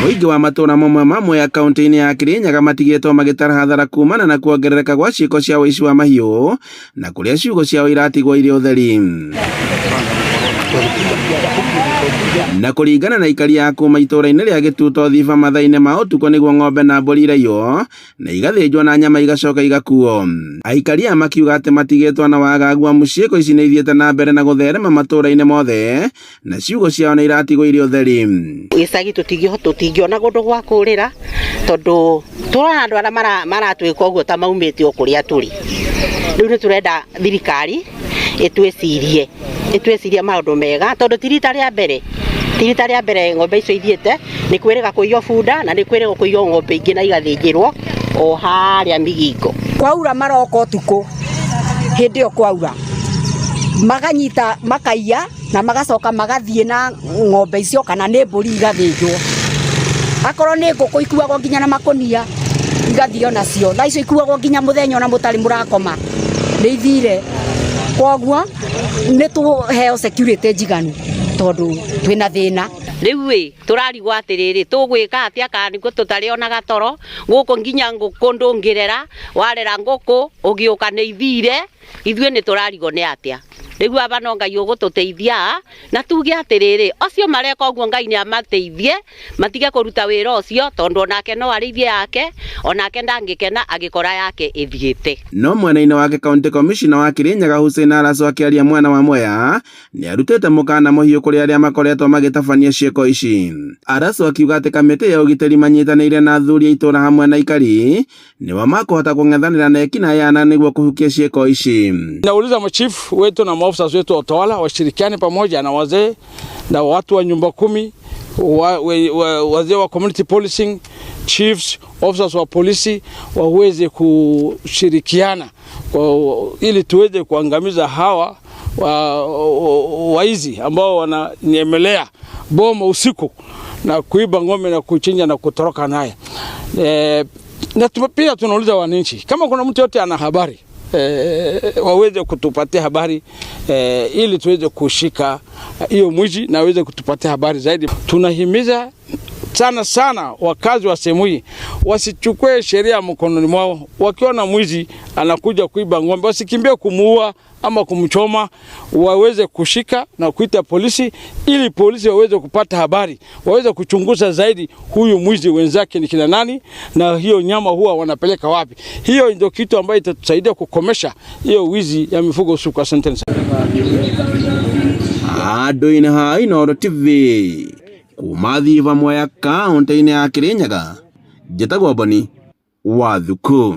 Mũingĩ wa matũra mamwe ma Mwea kaunti-inĩ ya Kirinyaga matigĩtwo magĩtara hathara kumana na kuongerereka gwa ciĩko cia ũici wa mahiũ na kũrĩa ciugo ciao iratigwo irĩ ũtheri. Na kũringana na aikari a kuma itũra-inĩ rĩa Gĩtuto Thiba mathaa-inĩ ma ũtukũ nĩguo ng'ombe na mbũri iraiywo na igathĩnjwo na nyama igacoka igakuo. Aikari aya makiuga atĩ matigĩtwo na wagagu amu ciĩko ici nĩ ithiĩte na mbere na gũtherema matũra-inĩ mothe na ciugo ciao nĩ iratigwo irĩ ũtheri. Gĩcagi tũtingĩona kũndũ gwa kũrĩra tondũ tũrona andũ arĩa maratwĩka ũguo ta maumĩte o kũrĩa tũrĩ. Rĩu nĩ tũrenda thirikari ĩtwĩcirie, ĩtwĩcirie maũndũ mega tondũ ti rita rĩa mbere, ti rita rĩa mbere ng'ombe icio ithiĩte, nĩ kwĩrĩga kũiywo bunda na nĩ kwĩrĩga kũiywo ng'ombe ingĩ na igathĩnjĩrwo o harĩa Migingo. Kwaura maroka ũtukũ hĩndĩ ĩyo kwaura, makanyita makaiya na magacoka magathiĩ na ng'ombe icio kana nĩ mbũri igathĩnjwo. Akorwo nĩ ngũkũ ikuagwo nginya na makũnia igathiĩ onacio. Thaa icio ikuagwo nginya mũthenya ona mũtarĩ mũrakoma nĩ ithire. Koguo nĩ tũheo security njiganu tondũ twĩna thĩna. Rĩu ĩ tũrarigwo atĩrĩrĩ, tũgwĩka atĩa kana nĩguo tũtarĩonaga toro gũkũ nginya ngũkũ ndũngĩrera, warera ngũkũ ũgĩũka nĩ ithire. Ithuĩ nĩ tũrarigwo nĩ atĩa. Rĩu aba no Ngai ũgũtũteithia, na tuge atĩrĩrĩ, acio mareka ũguo Ngai nĩ amateithie, matige kũruta wĩra ũcio, tondũ onake no arĩithie yake, onake ndangĩkena agĩkora yake ĩthiĩte. No mwena-inĩ wake County Commissioner wa Kirinyaga Hussein Arasu akĩaria mwena wa Mwea nĩarutĩte mũkana mũhiũ kũrĩ arĩa makoretwo magĩtabania ciĩko ici. Arasu akiuga atĩ kamĩtĩ ya ũgitĩri manyitanĩire na athuri a itũra hamwe na aikari nĩo makũhota kũng'ethanĩra na ekinaĩ ana nĩguo kũhukia ciĩko ici. Nauliza machifu wetu na maofisa wetu wa utawala washirikiane pamoja na wazee na watu wa nyumba kumi wa, wa, wazee wa community policing, chiefs, officers wa polisi waweze kushirikiana kwa, ili tuweze kuangamiza hawa waizi wa, ambao wananyemelea boma usiku na kuiba ng'ombe na kuchinja na kutoroka naye. E, na pia tunauliza wananchi kama kuna mtu yote ana habari e, waweze kutupatia habari e, ili tuweze kushika hiyo mwizi na waweze kutupatia habari zaidi. Tunahimiza sana sana wakazi wa sehemu hii wasichukue sheria mkononi mwao. Wakiona mwizi anakuja kuiba ng'ombe, wasikimbie kumuua ama kumchoma, waweze kushika na kuita polisi ili polisi waweze kupata habari, waweze kuchunguza zaidi huyu mwizi wenzake ni kina nani na hiyo nyama huwa wanapeleka wapi. Hiyo ndio kitu ambayo itatusaidia kukomesha hiyo wizi ya mifugo usiku. Asante sana. Andũ-inĩ ha Inooro TV kuma Thiba Mwea kaũntĩ-inĩ ya Kirinyaga, njĩtagwo Boni wa Thuku.